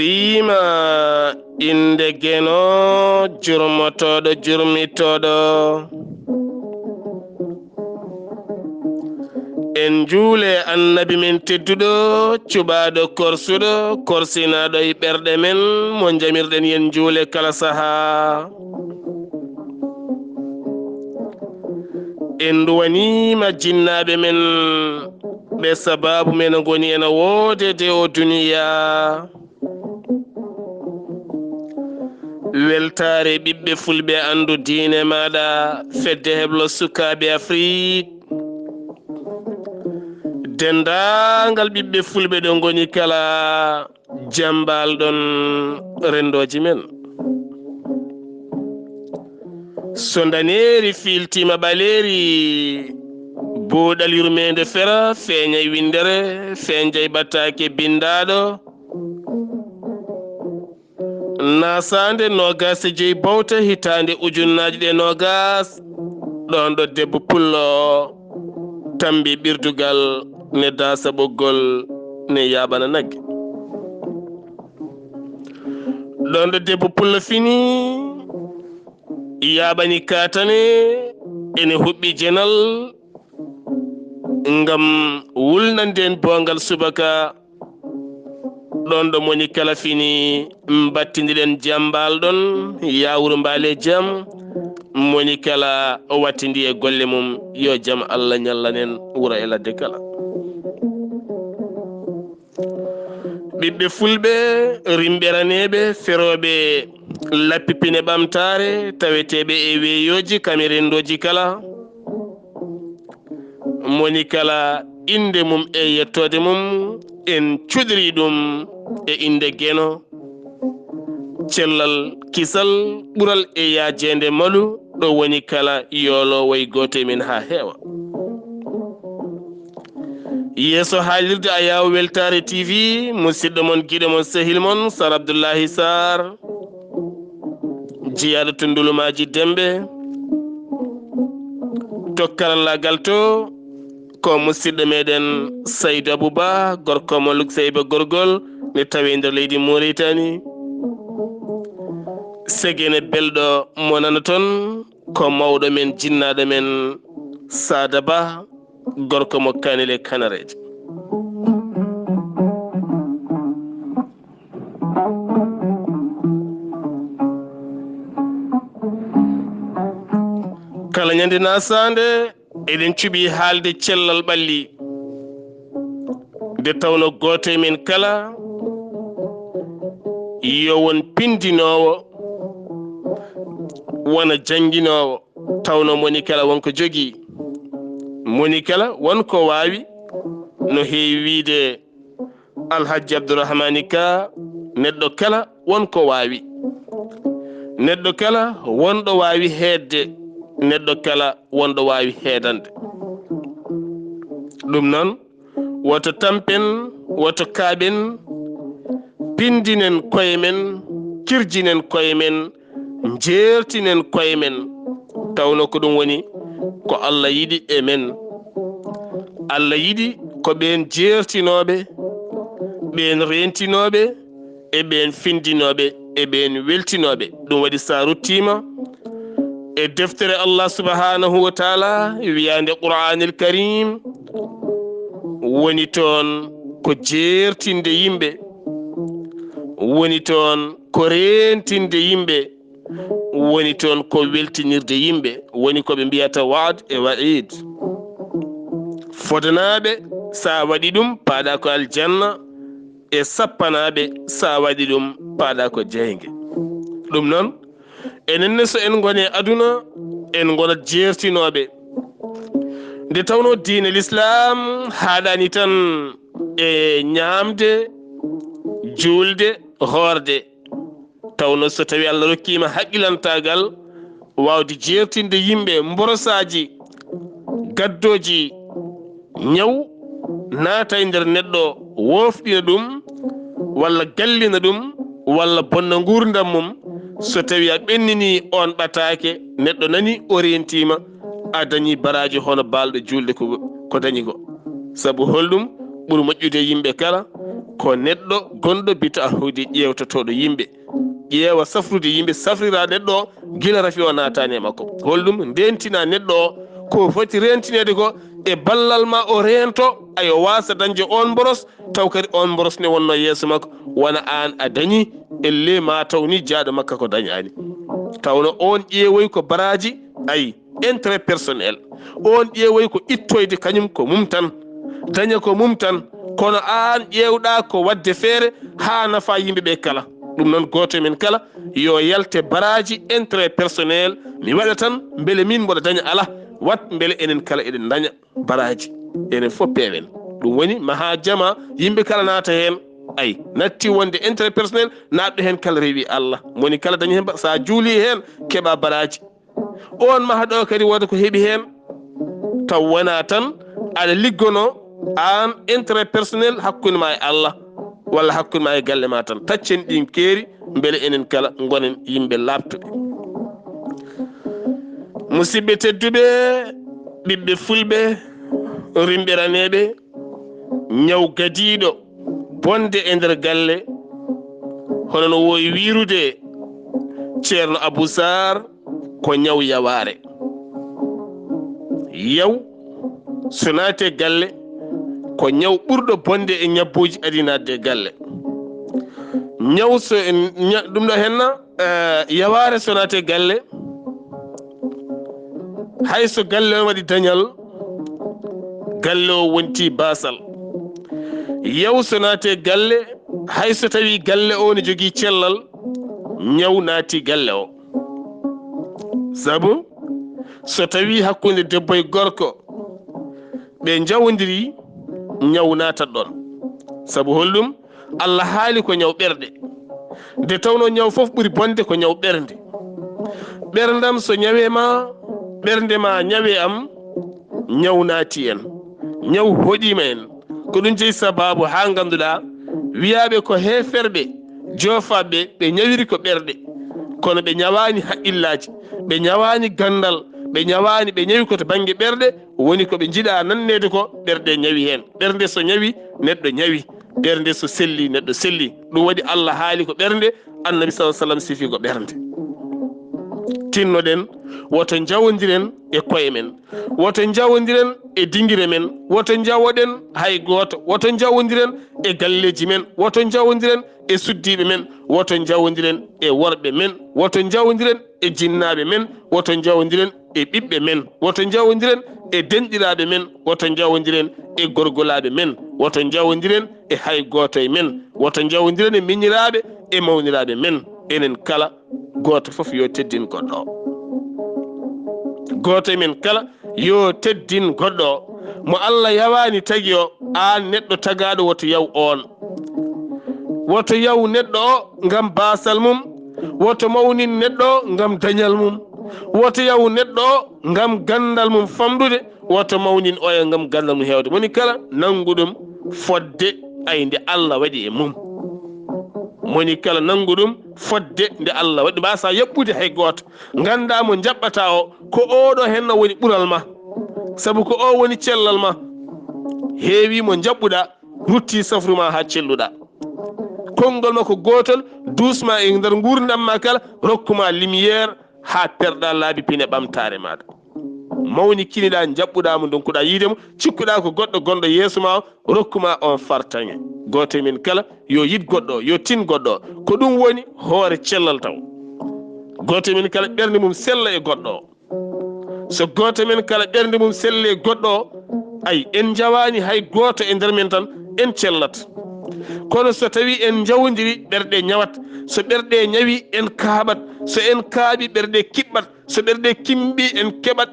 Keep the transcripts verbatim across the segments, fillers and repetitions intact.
Wiima innde Geno, jurmotooɗo, jurmitooɗo. En njuule Annabi men tedduɗo, cuɓaaɗo korsuɗo, korsinaaɗo e ɓerɗe men, mo njamirɗen yen njuule kala sahaa. En nduwaniima jinnaaɓe men, ɓe sabaabu men ngoni ena woodede o duniyaa. Weltaare ɓiɓɓe fulɓe, anndu diine maaɗa, fedde heblo sukaaɓe Afrik. Denndaangal ɓiɓɓe fulɓe ɗo ngoni kala, jambaal ɗon renndooji men. So ndaneeri fiiltiima ɓaleeri, buuɗal yurmeende fera, feeñay winndere, feeñay ɓataake binndaaɗo. Naasaande noogaas e joy bowte hitaande ujunnaaji ɗe noogaas, ɗoon ɗo debbo pullo tambi ɓirdugal ne daasa ɓoggol ne yaaɓana nagge. Ɗoon ɗo debbo pullo fini, yaaɓani kaatane, ene huɓɓi jenal ngam wulnande en boongal subaka. Ɗoon ɗo moni kala fini, mbattindiɗen jambaal ɗon, yaawuru mbaale jam, moni kala o wattindi e golle mum, yo jam Allah ñallanen wuro e ladde kala. Ɓiɓɓe fulɓe, rimɓeraneeɓe, ferooɓe lappi pine ɓamtaare, taweteeɓe e weeyooji, kamerendooji kala. Moni kala innde mum e yettoode mum, en cuɗiri ɗum e innde Geno. Cellal, kisal, ɓural e yaajeende malu, ɗo woni kala yooloowo e gooto e men haa heewa. Yeeso haalirde Ayaawo Weltaare T V, musidɗo mon, giɗo mon, sehil mon, Sar Abdullahi Sar, jeyaaɗo to Ndulumaaji Dembe. To karallaagal to, ko musidɗo meɗen Saydu Abuba, gorko mo Lukseyba Gorgol, ne tawi nder leydi Mauritanie. Segene belɗo mo nanaton, ko mawɗo men, jinnaaɗo men, Saada Ba, gorko mo Kanel e Kanareeje. Kala ñande naasaande, eɗen cuɓi haalde cellal ɓalli. Nde tawno gooto e men kala yo won pindinoowo, wona jannginoowo, tawno moni kala won ko jogii. Moni kala won ko waawi, no heewi wiyde Alhajji Abdourahmani Ka, neɗɗo kala won ko waawi. Neɗɗo kala won ɗo waawi heedde, neɗɗo kala won ɗo waawi heedande. Ɗum noon, woto tampen, woto kaaɓen, pindinen koye men, kirjinen koye men, njeertinen koye men, tawno ko ɗum woni ko Allah yiɗi e men. Allah yiɗi ko ɓeen jeertinooɓe, ɓeen reentinooɓe, e ɓeen findinooɓe, e ɓeen weltinooɓe. Ɗum waɗi so a ruttiima e deftere Allah subhanahu wa taala wiyaande Qur'aanil Karim, woni toon ko jeertinde yimɓe, woni toon ko reentinde yimɓe, woni toon ko weltinirde yimɓe, woni ko ɓe mbiyata waad e wa'iid. Fodanaaɓe, so a waɗi ɗum, paaɗa ko aljanna, e sappanaaɓe, so a waɗi ɗum, paaɗa ko jeynge. Ɗum noon, enen ne, so en ngoni e aduna, en ngonat jeertinooɓe. Nde tawnoo diine Lislaam haaɗaani tan e ñaamde, juulde, hoorde, tawno so tawi Allah rokkiima haqqilantaagal waawde jeertinde yimɓe mborosaaji, gaddooji ñaw, naata e nder neɗɗo, woofɗina ɗum, walla gallina ɗum, walla bonna nguurndam mum, so tawi a ɓenninii oon ɓataake, neɗɗo nani, o reentiima, a dañii baraaji hono baalɗo juulde ko, ko dañi ko. Sabu holɗum? Ɓuri moƴƴude e yimɓe kala ko neɗɗo gonɗo bita ahudi ƴeewtotooɗo yimɓe, ƴeewa safrude yimɓe, safrira neɗɗo o gila rafi o naataani e makko. Holɗum ndentina neɗɗo o? Ko foti rentineede ko e ballal ma o reento, ay o waasa dañde on mboros, taw kadi on mboros ne wonno yeeso makko, wona aan a dañi, elle ma taw ni jaaɗo makka ko dañaani. Tawno on ƴeewoy ko baraaji, ay, intérêt personnel. On ƴeewoy ko ittoyde kañum ko mum tan, daña ko mum tan, kono aan ƴeewɗa ko waɗde feere haa nafa yimɓe ɓe kala. Ɗum noon, gooto e men kala yo yalte baraaji intérêt personnel, mi waɗa tan mbele min mboɗo daña, alaa, wat mbele enen kala eɗen daña baraaji. Enen fof peewen. Ɗum woni maha jama, yimɓe kala naata heen. Ay, natti wonde intérêt personnel, naatɗo heen kala rewi Allah. Moni kala dañi heen ba-, so a juuli heen, keɓa baraaji. On maha ɗo kadi wooda ko heɓi heen. Taw wona tan aɗa liggono aan intérêt personnel hakkunde ma e Allah, walla hakkunde ma e galle ma tan. Taccen ɗin keeri, mbele enen kala ngonen yimɓe laaɓtuɓe. Musidɓe tedduɓe, ɓiɓɓe fulɓe, rimɓiraneeɓe, ñaw gadiiɗo bonde e nder galle, hono no wowi wiirude Ceerno Abou Sarr, ko ñaw yawaare. Yaw so naati e galle, ko ñaw ɓurɗo bonde e ñabbuuji adi naatde e galle. Ñaw so en ña-, ɗum ɗo henna, eh, yawaare so naati e galle, hay so galle on waɗi dañal, galle o wonti baasal. Yaw so naati e galle, hay so tawi galle o ne jogii cellal, ñaw naati galle o. Sabu so tawi hakkunde debbo e gorko ɓe njawondiri, ñaw naatat ɗon. Sabu holɗum? Allah haali ko ñaw ɓerɗe. Nde tawno ñaw fof ɓuri bonde ko ñaw ɓernde. Ɓerndam so ñawe ma, ɓernde ma ñawe am, ñaw naati en. Ñaw hoɗiima en. Ko ɗum jeyi sababu haa ngannduɗaa wiyaaɓe ko heeferɓe, joofaaɓe, ɓe ñawiri ko ɓerɗe. Kono ɓe ñawaani haqqillaaji, ɓe ñawaani ganndal, ɓe ñawaani, ɓe ñawi ko to bannge ɓerɗe, woni ko ɓe njiɗaa nanneede ko ɓerɗe ñawi heen. Ɓernde so ñawi, neɗɗo ñawi. Ɓernde so selli, neɗɗo selli. Ɗum waɗi Allah haali ko ɓernde, Annabi sallallahu alaihi wasallam sifi ko ɓernde. Tinnoɗen, woto njawndiren e koye men. Woto njawndiren e dingire men. Woto njawoɗen hay gooto. Woto njawndiren e galleeji men. Woto njawndiren e suddiiɓe men. Woto njawndiren e worɓe men. Woto njawndiren e jinnaaɓe men. Woto njawndiren e ɓiɓɓe men. Woto njawndiren e denɗiraaɓe men. Woto njawndiren e gorgolaaɓe men. Woto njawndiren e hay gooto e men. Woto njawndiren e miñiraaɓe e mawniraaɓe men. Enen kala, gooto fof yo teddin goɗɗo o. Gooto e men kala yo teddin goɗɗo o. Mo Allah yawaani tagi o, aan neɗɗo tagaaɗo, woto yaw oon. Woto yaw neɗɗo o ngam baasal mum. Woto mawnin neɗɗo o ngam dañal mum. Woto yaw neɗɗo o ngam ganndal mum famɗude. Woto mawnin oya ngam ganndal mum heewde. Moni kala nanngu ɗum fodde, ay, nde Allah waɗi e mum. Moni kala nanngu ɗum fodde nde Allah waɗi. Mbaasa yaɓɓude hay gooto. Ngannda mo njaɓɓata o, ko oɗo henna woni ɓural ma. Sabu ko o woni cellal ma. Heewi mo njaɓɓuɗa, rutti safru ma haa celluɗa. Konngol ma ko gootol, duusma e nder nguurndam ma kala, rokkuma lumière haa perɗa laabi pine ɓamtaare maaɗa. Mawni kiniɗa, njaɓɓuɗa mo, ndonkuɗa yiide mo, cikkuɗa ko goɗɗo gonɗo yeeso ma o, rokkuma on fartaŋe. Gooto e men kala yo yid goɗɗo o, yo tin goɗɗo o. Ko ɗum woni hoore cellal taw. Gooto e men kala ɓernde mum sella e goɗɗo o. So gooto men kala ɓernde mum selle goɗɗo o, ay, en njawaani hay gooto e nder men tan, en cellat. Kono so tawi en njawondiri, ɓerɗe ñawat. So ɓerɗe ñawi, en kaaɓat. So en kaaɓi, ɓerɗe kiɓɓat. So ɓerɗe kimɓi, en keɓat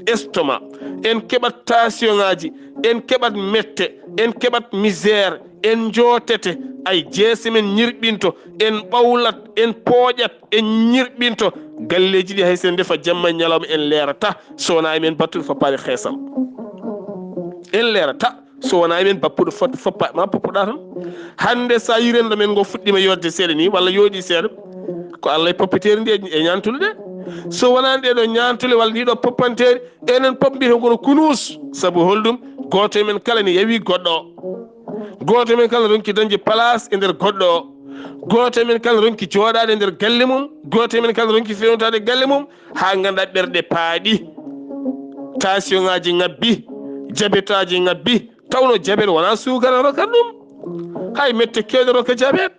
estomac. En keɓat tension ŋaaji. En keɓat mette. En keɓat misère. En njootete. Ay, jeese men ñirɓinto. En ɓawlat. En pooƴat. En ñirɓinto. Galleeji ɗi hay sen ndefa jamma e ñalawma, en leerata. So wonaa emen battuɗo foppaade xeesal. En leerata. So wonaa emen bappuɗo fot-, foppa-, ma poppuɗa tan. Hannde so a yi renndo men ngo fuɗɗiima yodde seeɗa ni, walla yooɗi seeɗa, ko Allah e poppiteeri ndi e ñaantule ɗe. So wonaa ɗee ɗoo ñaantule walla ndii ɗoo poppanteeri, enen pop mbiyeten kono kunuus. Sabu holɗum? Gooto e men kala ne yawi goɗɗo o. Gooto men kala ronki dañde place e nder goɗɗo o. Gooto men kala ronki jooɗaade e nder galle mum. Gooto men kala ronki fewntaade galle mum. Haa nganndaa ɓerɗe paaɗi. Tension ŋaaji ŋabbi. Jabetaaji ŋabbi. Tawno jabet wonaa suukara rokkat ɗum. Hay mette keewɗe rokka jabet.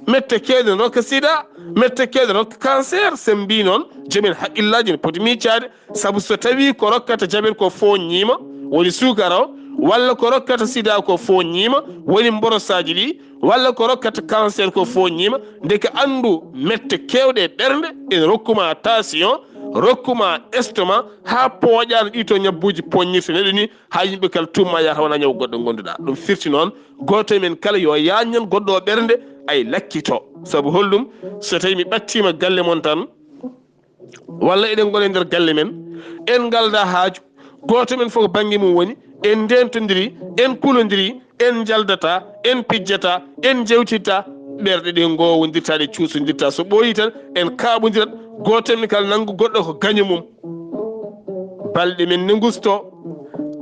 Mette keewɗe rokka sida. Mette keewɗe rokka cancer. Sen mbii noon, jomen haqqillaaji ne poti miicaade. Sabu so tawii ko rokkata jabet ko fooññiima, woni suukara o, walla ko rokkata sida ko fooññiima, woni mborosaaji ɗi, walla ko rokkata cancer ko fooññiima, ndeke anndu mette keewɗe e ɓernde ene rokkuma tension, rokkuma estomac, haa pooƴaano ɗi to ñabbuuji pooññirta neɗɗo ni, haa yimɓe kala tuumma yaha wona ñaw goɗɗo ngonduɗa. Ɗum firti noon, gooto e men kala yo yaañnan goɗɗo o ɓernde, ay lakkito. Sabu holɗum? So tawii mi ɓattiima galle mon tan, walla eɗen ngona e nder galle men, en ngalda haaju, gooto men fof bannge mum woni, en ndentondiri, en kulondiri, en njaldata, en pijjata, en jewtitta, ɓerɗe ɗe ngowondirta, ɗe cuusondirta. So ɓooyi tan, en kaaɓondirat, gooto men kala nanngu goɗɗo ko gaño mum. Balɗe men ne ngusto,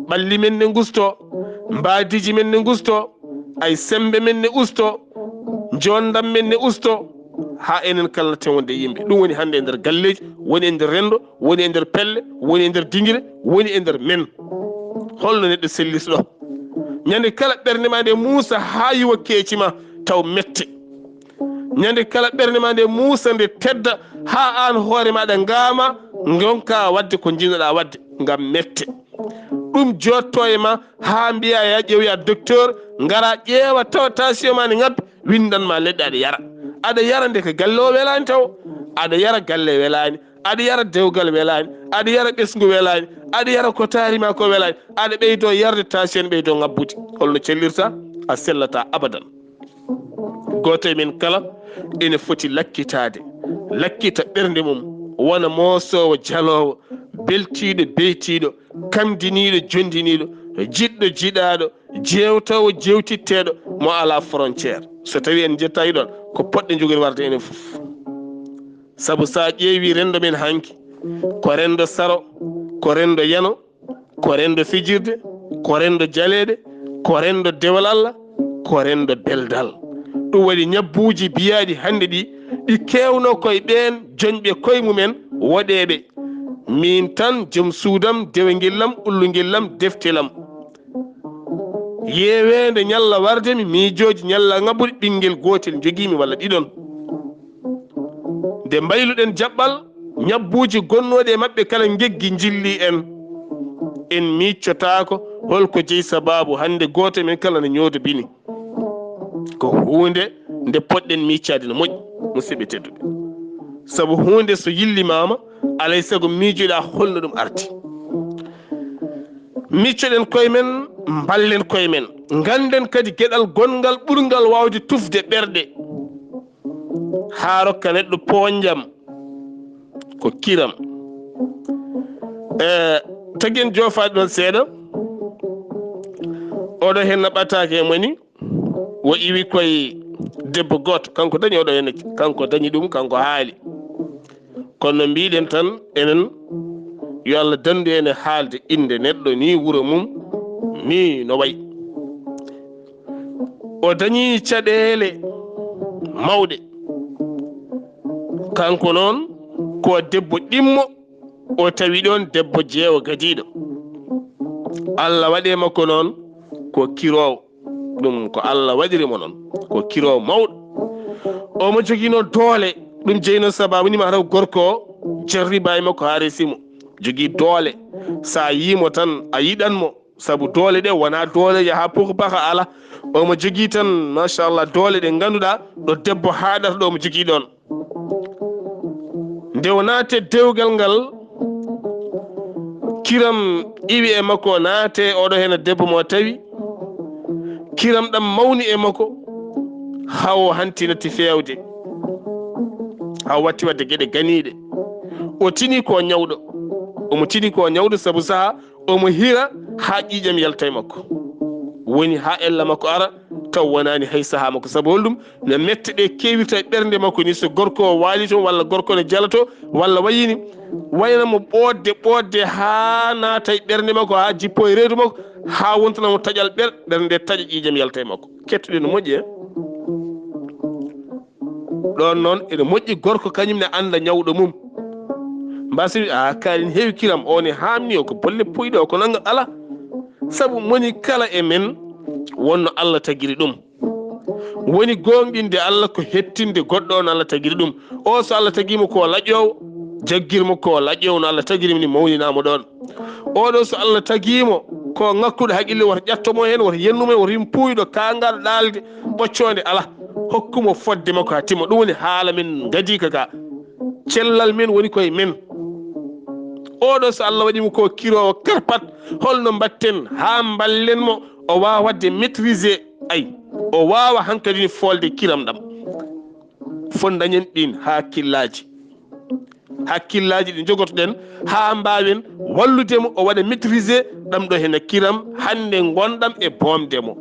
ɓalli men ne ngusto, mbaadiiji men ne ngusto, ay semmbe men ne usto, njoonndam men ne usto, haa enen kala na tewonde e yimɓe. Ɗum woni hannde e nder galleeji, woni e nder renndo, woni e nder pelle, woni e nder dingire, woni e nder men. Holno neɗɗo sellirta ɗo? Ñande kala ɓernde ma nde muusa haa yiwa keeci ma taw mette. Ñande kala ɓernde ma nde muusa nde tedda haa aan hoore maɗa ngaama, ngonka waɗde ko njiɗnoɗa waɗde ngam mette. Ɗum jotto e ma haa mbiya ya ƴeew ya docteur, ngara ƴeewa tawa tension ma ne ŋabbi, winndan ma leɗɗe aɗa yara. Aɗa yara nde ko galle o welaani taw. Aɗa yara galle welaani. Aɗa yara dewgal welaani. Aɗa yara ɓesngu welaani. Aɗa yara ko taari ma ko welaani. Aɗa ɓeydo yarde tension ɓeydo ŋabbude. Holno cellirta? A sellata abadan. Gooto e men kala ene foti lakkitaade. Lakkita ɓernde mum. Wona moosoowo jaloowo. Beltiiɗo beytiiɗo. Kamdiniiɗo, jondiniiɗo, jiɗɗo, jiɗaaɗo, jeewtoowo, jeewtitteeɗo, mo alaa frontière. So tawii en njettaaki ɗoon, ko potɗen njogoy warde enen fof. Sabu so a ƴeewii renndo men hanki, ko renndo saro, ko renndo yano, ko renndo fijirde, ko renndo jaleeɗe, ko renndo dewal Allah, ko renndo beldal. Ɗum waɗi ñabbuuji biyaaɗi hannde ɗi, ɗi keewno koye ɓeen joñɓe koye mumen woɗeeɓe. Miin tan, joom suudam, dewangel lam, ullungel lam, defte lam. Yeeweende ñalla warde mi, miijooji ñalla ŋabbude, ɓinngel gootel njogiimi walla ɗiɗon. Nde mbayluɗen jaɓɓal, ñabbuuji gonnooɗi e maɓɓe kala ngeggi njilli en. En miiccotaako hol ko jeyi sabaabu hannde gooto e men kala no ñoodo bini. Ko huunde nde potɗen miicaade no moƴƴi, musidɓe tedduɓe. Sabu huunde so yillimaama, alay sago miijoɗaa hol no ɗum arti. Miccoɗen koye men, mballen koye men. Ngannden kadi geɗal gonngal ɓurngal waawde tufde ɓerɗe. Haa rokka neɗɗo poonjam ko kiram. E, tagi en joofaade ɗoon seeɗa. Oɗo heen no ɓataake e moni, o iwi koye debbo gooto. Kanko dañi oɗo heen, kanko dañi ɗum, kanko haali. Kono no mbiɗen tan, enen, yo Allah danndu en e haalde innde neɗɗo ni, wuro mum ni no wayi. O dañi caɗeele mawɗe. Kanko noon, ko debbo ɗimmo, o tawi ɗoon debbo jeewo gadiiɗo. Allah waɗi e makko noon ko kiroowo. Ɗum ko Allah waɗiri mo noon. Ko kiroowo mawɗo. Omo joginoo doole. Ɗum jeyno sababu ni ma taw gorko o jarriba e makko haa resi mo. Jogii doole. So a yii mo tan, a yiɗan mo. Sabu doole ɗe wonaa doole yaha pok baka ala. Omo jogii tan, machallah, doole ɗe ngannduɗaa ɗo debbo haaɗata ɗo omo jogii ɗoon. Nde o naati e dewgal ngal, kiram iwi e makko, naate oɗo heen debbo mo tawi. Kiram ɗam mawni e makko, haa o hanti natti feewde. Haa o watti waɗde geɗe ganiiɗe. O tini ko ñawɗo. Omo tini ko ñawɗo sabu saha omo hira haa ƴiiƴam yalta e makko. Woni haa ella makko ara, Taw wonaani hay sahaa makko. Sabu holɗum? No mette ɗe keewirta e ɓernde makko ni, so gorko o waali toon, walla gorko ne jala to, walla wayini, wayna mo ɓoodde, ɓoodde haa naata e ɓernde makko, haa jippo e reedu makko, haa wontana mo taƴal ɓer-, ɓernde taƴa ƴiiƴam yalta e makko. Kettoɗen no moƴƴi, eh? Ɗoon noon, ene moƴƴi gorko kañum ne annda ñawɗo mum. Mbasi wi, "A, kaari ne heewi kiram, o ne haamni, o ko bolle puyɗe, o ko nannga." Alaa. Sabu moni kala e men, wonno Allah tagiri ɗum. Woni gooŋɗinde Allah ko hettinde goɗɗo on Allah tagiri ɗum. O so Allah tagii mo ko laƴƴoowo, jaggir mo ko laƴƴoowo no Allah tagiri mo ni, mawninaa mo ɗoon. Oɗo so Allah tagii mo ko ŋakkuɗo haqqille, woto ƴatto mo heen, woto yennu mo heen, woto yim puuyɗo, kaangal, ɗaalde, ɓoccoonde, alaa. Hokku mo fodde makko haa timma. Ɗum woni haala men ngadii ka ka. Cellal men woni koye men. Oɗo so Allah waɗi mo ko kiroowo karpat, holno mbaɗten haa mballen mo, o waawa waɗde maîtriser, ay, o waawa hankadi ni foolde kiram ɗam. Fof dañen ɗiin hakkillaaji. Hakkillaaji ɗi njogotoɗen haa mbaawen wallude mo, o waɗa maîtriser ɗam ɗo hena kiram hannde ngonɗam e boomde mo.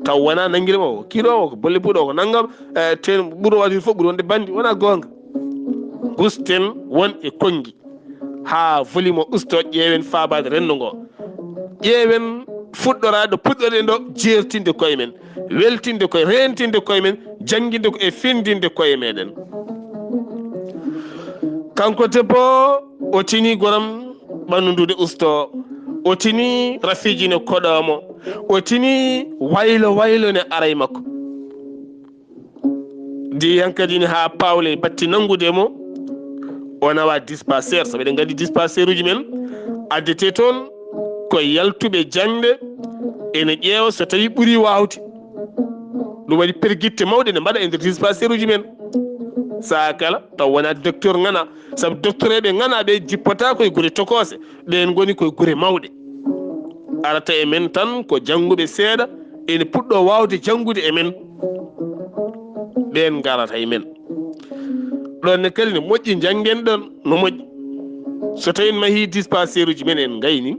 Taw wonaa nanngude mo, o kiroowo, ko bolle puuɗe, o ko nanngam, eh, teen ɓuri waɗde fof, ɓuri wonde banndi, wonaa goonga. Gusten won e konngi. Haa volume o usto, ƴeewen faabaade renndo ngo. Ƴeewen fuɗɗoraade ɗo puɗɗoɗen ɗo jeertinde koye men, weltinde koye, reentinde koye men, jannginde ko e fenndinde koye meɗen. Kanko debbo o, o tini goram ɓanndu ndu ne usto, o tini rafiiji ne koɗoo mo, o tini waylo waylo ne ara e makko. Ndi hankadi ne haa Pawle batti nanngude mo, o nawa dispensaire, sabu eɗen nganndi dispensaire uji men addete toon ko yaltuɓe jaŋde, ene ƴeewa so tawi ɓuri waawde. Ɗum waɗi pergitte mawɗe ne mbaɗa e nder dispensaire uji men. Sahaa kala taw wonaa docteur ŋana, sabu docteur eɓe ŋana ɓe jippata koye gure tokoose, ɓeen ngoni koye gure mawɗe. Arata e men tan ko jannguɓe seeɗa, ene puɗɗo waawde janngude e men. Ɓeen ngarata e men. Ɗoon ne kadi ne moƴƴi, njanngen ɗoon no moƴƴi. So tawi en mahii dispensaire uji men en ngayni,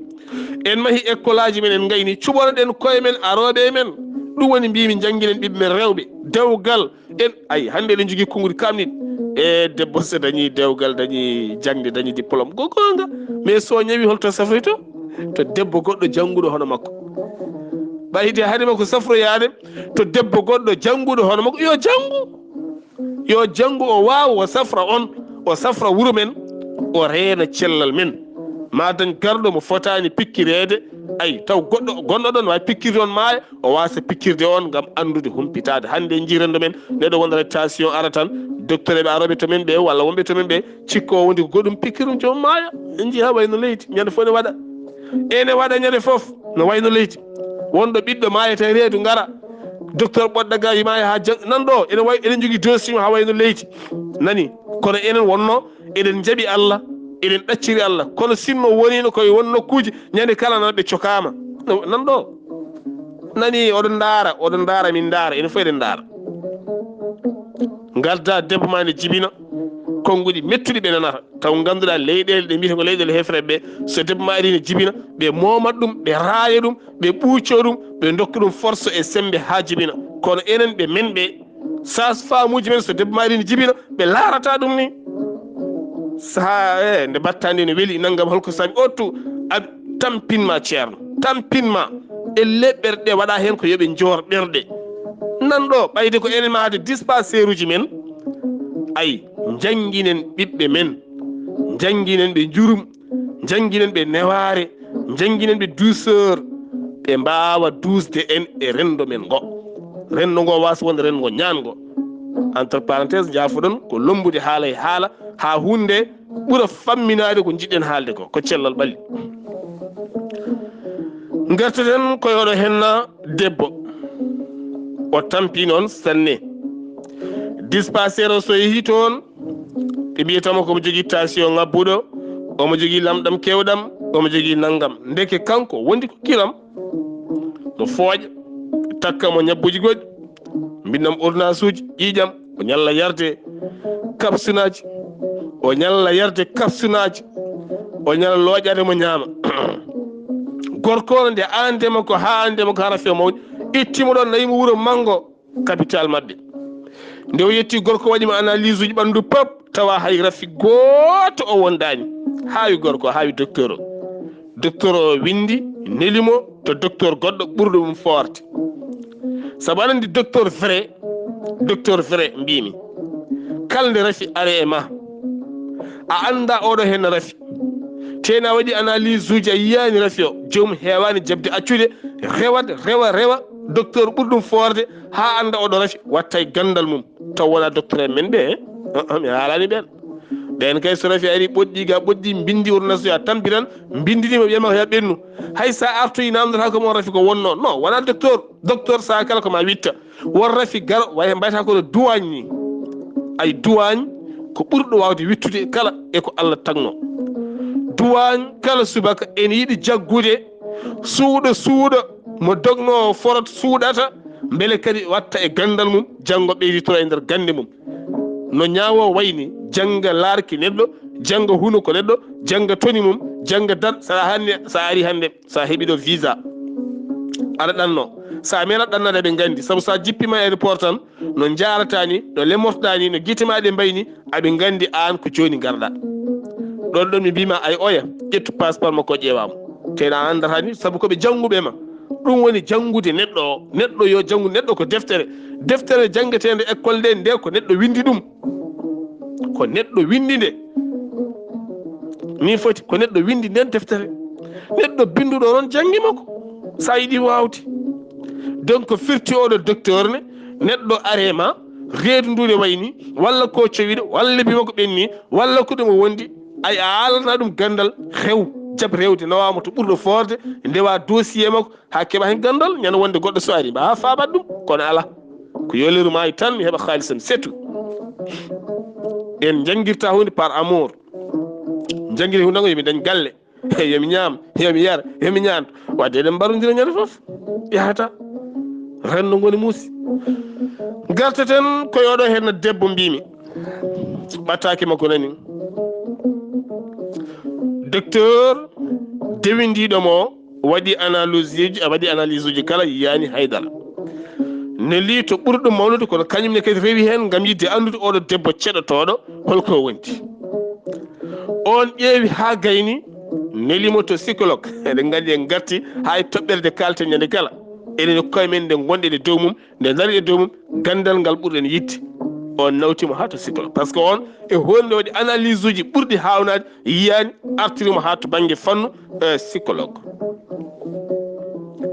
en mahii école aji men en ngayni, cuɓanoɗen koye men arooɓe e men. Ɗum woni mbimi, njannginen ɓiɓɓe men rewɓe. Dewgal, en, ay, hannde eɗen njogii konnguɗi kaamniiɗi. E debbo so dañii dewgal, dañii jaŋde, dañii diplôme, ko goonga. Mais so ñawi, holto safroyto? To debbo goɗɗo jannguɗo hono makko. Ɓay hide haade makko safroyaade, to debbo goɗɗo jannguɗo hono makko, yo janngu. Yo janngu, o waawa, o safra on, o safra wuro men, o reena cellal men. Ma dañ garɗo mo fotaani pikkireede, ay, taw goɗɗo gonɗo ɗon waawi pikkirde on maaya, o waasa pikkirde on ngam anndude humpitaade. Hannde en njii renndo men, neɗɗo wonɗo tension ara tan, docteur ɓe arooɓe to men ɓe, walla wonɓe to men ɓe, cikko o wondi ko goɗɗum pikkirum joom maaya. En njii haa wayno leydi, ñande fof ne waɗa. Ene waɗa ñande fof, no wayno leydi. Wonɗo ɓiɗɗo maaya tawi reedu ngara. Docteur ɓoɗɗo ga maaya haa jang-, nan ɗo, ene way, eɗen njogii dossier haa wayno leydi. Nani, kono enen wonno, eɗen njaɓi Allah, eɗen ɗacciri Allah. Kono sinno wonino koye won nokkuuji, ñande kala nan ɓe cokaama. Nan ɗo. Nani, oɗon ndaara, oɗon ndaara, min ndaara, enen fof eɗen ndaara. Ngarda debbo ma ne jibina, konnguɗi mettuɗi ɓe nanata. Taw ngannduɗaa leyɗeele ɗe mbiyata ko leyɗeele hefre ɓe, so debbo ma ari ne jibina, ɓe moomat ɗum, ɓe raaya ɗum, ɓe ɓuucoo ɗum, ɓe ndokka ɗum force e semmbe haa jibina. Kono enen ɓe men ɓe, sage-femme uji men, so debbo ma ari ne jibina, ɓe laarata ɗum ni. Sahaa, eh, nde mbaɗtaa nde ne weli, nanngam, holko saabi? Ottu, a tampin ma, ceerno, tampin ma. E leɓɓere ɗe waɗa heen ko yo ɓe njoor ɓerɗe. Nan ɗo, ɓayde ko enen mahata dispensaire uji men, ay, njannginen ɓiɓɓe men, njannginen ɓe njurum, njannginen ɓe newaare, njannginen ɓe douceur, ɓe mbaawa duusde en e renndo men ngo. Renndo ngo waasa wonde renndo ngo ñaango. Entre parenthèse, njaafoɗon ko lommbude haala e haala, haa huunde ɓura famminaade ko njiɗɗen haalde ko, ko cellal ɓalli. Ngartoɗen ko e oɗo henna debbo. O tampi noon sanne. Dispensaire o so yehi toon, ɓe mbiyata mo ko omo jogii tension ŋabbuɗo, omo jogii lamɗam kewɗam, omo jogii nanngam. Ndeke kanko wondi ko kiram, mo fooƴa, takka mo ñabbuuji goɗɗi, mbinna mo ordonnance uji, ƴiiƴam, o ñalla yarde kapsunaaji, o ñalla yarde kapsunaaji, o ñalla looƴaade mo ñaama. Gorko o nde aande makko haa aande makko haa rafi o mawni, Itti mo ɗon, nawi mo wuro manngo, capital maɓɓe. Nde o yetti, gorko waɗi mo analyse uji ɓanndu pop, tawa hay rafi gooto o wondaani. Haawi gorko, haawi docteur o. Docteur o winndi, neli mo to docteur goɗɗo ɓurɗo ɗum foorde. Sabu aɗa anndi docteur vrai, docteur vrai mbimi. Kala nde rafi are e ma, a annda oɗo heen rafi. Tena waɗi analyse uji, a yiyaani rafi o, joomum heewaani jaɓde accude, rewat, rewa, rewa, docteur ɓurɗo ɗum foorde, haa annda oɗo rafi, watta e ganndal mum. Taw wona docteur en men ɓe, eh? Ah, ah, mi haalani ɓen. Ɓen kay so rafi ari ɓoɗɗi ga ɓoɗɗi, mbindi ordonnance a tampiran, mbindinima wiyama ya ɓennu. Hay sa artoyi namdata ko mo rafi ko wonno. Non, wona docteur. Docteur sa kala ko ma witta. Won rafi garo, way mbayta ko no duwañ ni. Ay duwañ ko ɓurɗo wawde wittude kala e ko Allah tagno. Duwañ kala subaka ene yiɗi jaggude suuɗo suuɗo mo dogno forot suuɗata, mbele kadi watta e gandal mum, janngo ɓeyditoro e nder gande mum. No ñaawo wayni, jannga laarki neɗɗo, jannga hunuko neɗɗo, jannga toni mum, jannga dar, sa hanni, sa ari hannde, sa heɓi ɗo visa. Aɗa ɗanno. Sa mela ɗannade ɓe nganndi. Sabu sa jippima aéroport tan, no njaarata ni, no lemmortoɗa ni, no gite ma ɗe mbayni, aɓe nganndi aan ko jooni ngarɗa. Ɗon ɗon mi mbima ay oya, ƴettu passeport makko ƴeewama. Tena a anndata ni, sabu ko ɓe jannguɓe ma. Ɗum woni janngude neɗɗo o. Neɗɗo yo janngu, neɗɗo ko deftere. Deftere janngeteende école nde, nde ko neɗɗo winndi ɗum. Ko neɗɗo winndi nde. Min foti ko neɗɗo winndi nden deftere. Neɗɗo binnduɗo noon janngi makko. Sa yiɗi waawde. Donc ko firti oɗo docteur ne, neɗɗo are ma, reedu ndu ne wayni, walla ko cowiɗo, walla bi makko ɓenni, walla ko ɗum o wondi, ay a alana ɗum gandal, rew, jab rewde, nawama to ɓurɗo foorde, ndewa dossier makko, haa keɓa heen ganndal, ñande wonde goɗɗo so ari, mbawa faabat ɗum, kono alaa. Ko yooleru maayi tan, mi heɓa haalisam, c'est tout. En njanngirta huunde par amour. Njanngiri huunde ngo, yo mi dañ galle, yo mi ñaam, yo mi yar, yo mi ñaan. Wadde eɗen mbarondira ñande fof, yahata. Renndo ngoni muusi. Ngarteten ko e oɗo heen debbo mbimi. Ɓattaaki makko nani. Docteur dewindiiɗo mo waɗi analyse uji, a waɗi analyse uji kala, yiyaani haydara. Neli to ɓuri ɗum mawnude, kono kañum ne kadi rewi heen ngam yiɗde anndude oɗo debbo ceɗotooɗo holko o wondi. On ƴeewi haa gayni, neli mo to psychologue. Eɗen nganndi en ngarti haa e toɓɓere nde kaalten ñande kala. Enen e koye men nde ngonɗen e dow mum, nde dari e dow mum, ganndal ngal ɓurɗen yiɗde. On nawti mo haa to psychologue. Par ce que on e hoore nde waɗi analyse uji ɓurɗi haawnaade, yiyaani, artiri mo haa to bannge fannu, eh, psychologue.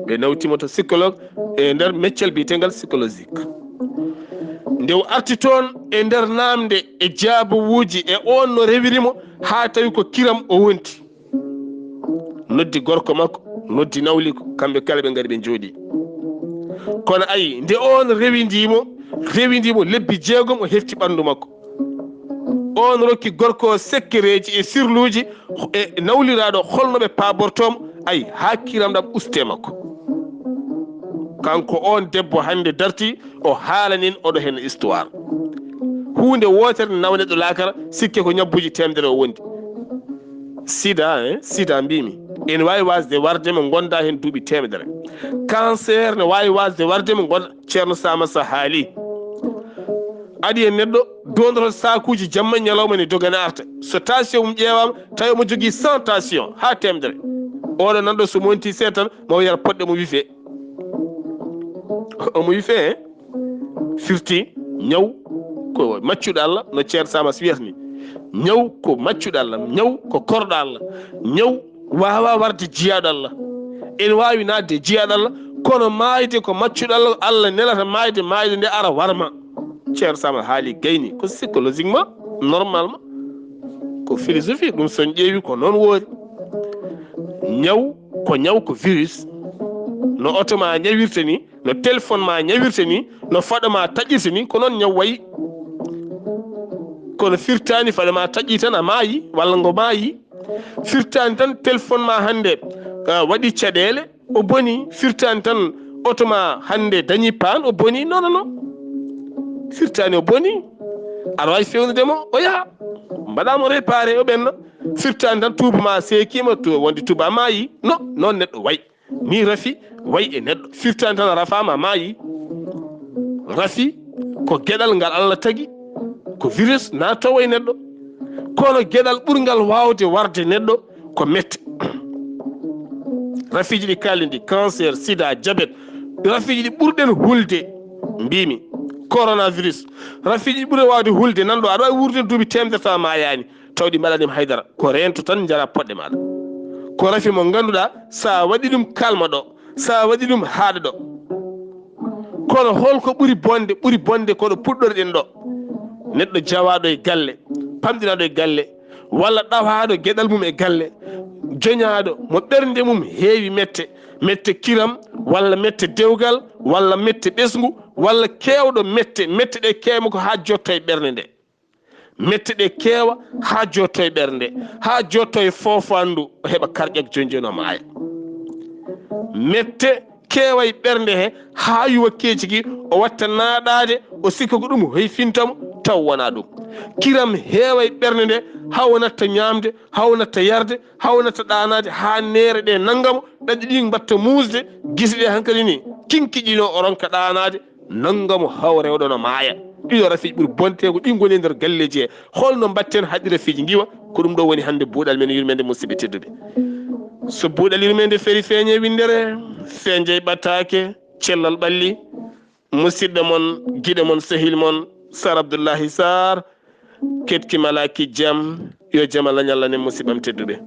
Ɓe nawti mo to psychologue e nder meccel biyetegal psychologique. Nde o arti toon e nder naamnde e jaabawuuji e on no rewiri mo haa tawi ko kiram o wondi. Noddi gorko makko, noddi nawliko, kamɓe kala ɓe ngari ɓe njooɗi. Kono ayi, nde on rewindii mo, rewindii mo lebbi jeegom o hefti ɓanndu makko. On rokki gorko o sekkereeji e sirluuji e nawliraaɗo holno ɓe paabortoo mo, ayi, haa kiram ɗam uste makko. Kanko on debbo hannde darti, o haalanin oɗo heen histoire. Huunde wootere ne nawa neɗɗo laakara, sikke ko ñabbuuji teemedere o wondi. Sida, eh, sida mbimi. Ene waawi waasde warde mo ngonda heen duuɓi teemedere. Cancer ne waawi waasde warde mo ngonda, Ceerno Samassa haali. Aɗi e neɗɗo doondoto saakuuji jamma e ñalawma ne dogana arta. So tension mum ƴeewaama, tawi omo jogii cent tension haa teemedere. Oɗo nanɗo so monti seeɗa tan, mo yara poɗɗe mo wife. Omo wife, eh? Firti ñaw ko maccuɗo Allah, no Ceerno Samas wiyata ni. Ñaw ko maccuɗo Allah, ñaw ko korɗo Allah, ñaw waawa warde jiyaaɗo Allah. Ene waawi naatde e jiyaaɗo Allah, kono maayde ko maccuɗo Allah, Allah nelata maayde, maayde nde ara warma. Ceerno Samas haali gayni, ko psychologiquement, normalement, ko philosophie, ɗum son ƴeewi ko noon woori. Ñaw ko ñaw ko virus, no oto ma ñawirta ni, no téléphone ma ñawirta ni, no faɗo ma taƴirta ni, ko noon ñaw wayi. Kono firtaani faɗo ma taƴi tan a maayi, walla ngo maayi. Firtaani tan téléphone ma hannde, ah, waɗi caɗeele, o boni. Firtaani tan oto ma hannde dañi paan, o boni. Non, non, non. Firtaani o boni. Aɗa waawi fewnude mo, o yaha. Mbaɗa mo réparé, o ɓenna. Firtaani tan tuuba ma seekiima, to wonde tuuba maayi. Non, noon neɗɗo wayi. Ni rafi wayi e neɗɗo, firtaani tan rafa ma maayi. Rafi ko geɗal ngal Allah tagi, ko virus naatowo e neɗɗo. Kono geɗal ɓurngal waawde warde neɗɗo ko mette. Rafiiji ɗi kaalɗen ɗi, cancer, sida, diabète, rafiiji ɗi ɓurɗen hulde, mbimi, coronavirus. Rafiiji ɗi ɓurɗen waawde hulde, nan ɗo aɗa waawi wuurde duuɓi teemedere tawa maayaani, taw ɗi mbaɗaani ma haydara. Ko reento tan, njara poɗɗe maaɗa. Ko rafi mo ngannduɗaa, so a waɗi ɗum, kalma ɗo, so a waɗi ɗum, haaɗa ɗo. Kono holko ɓuri bonde? Ɓuri bonde ko ɗo puɗɗorɗen ɗo. Neɗɗo jawaaɗo e galle, pamɗinaaɗo e galle, walla ɗawaaɗo geɗal mum e galle, joñaaɗo mo ɓernde mum heewi mette, mette kiram, walla mette dewgal, walla mette ɓesngu, walla keewɗo mette, mette ɗe keewa ko haa jotto e ɓernde nde. Mette ɗe keewa haa jotto e ɓernde, haa jotto e foofaandu, o heɓa karƴak, jooni jooni o maaya. Mette keewa e ɓernde he, haa yuwa keeci ki, o watta naaɗaade, o sikka ko ɗum hoyfinta mo, taw wonaa ɗum. Kiram heewa e ɓernde nde, haa o natta ñaamde, haa o natta yarde, haa o natta ɗaanaade, haa neere ɗe nannga mo, ɗaɗi ɗi mbatta muusde, gisi ɗe hankadi ni, kinkiɗino o ronka ɗaanaade, nannga mo haa o rewɗo no maaya. Ɗiɗo rafiiji ɓuri bonde ko ɗi ngoni e nder galleeji he. Holno mbaɗten haɗi rafiiji ngiwa? Ko ɗum ɗo woni hannde buuɗal men yurmeende, musidɓe tedduɓe. So buuɗal yurmeende ferii, feeñe winndere, feeñe ɓataake, cellal ɓalli. Musidɗo mon, giɗo mon, sehil mon, Sar Abdullahi Sar, keɗki malaaki jam, yo jam Allah ñalla en, musidɓam tedduɓe.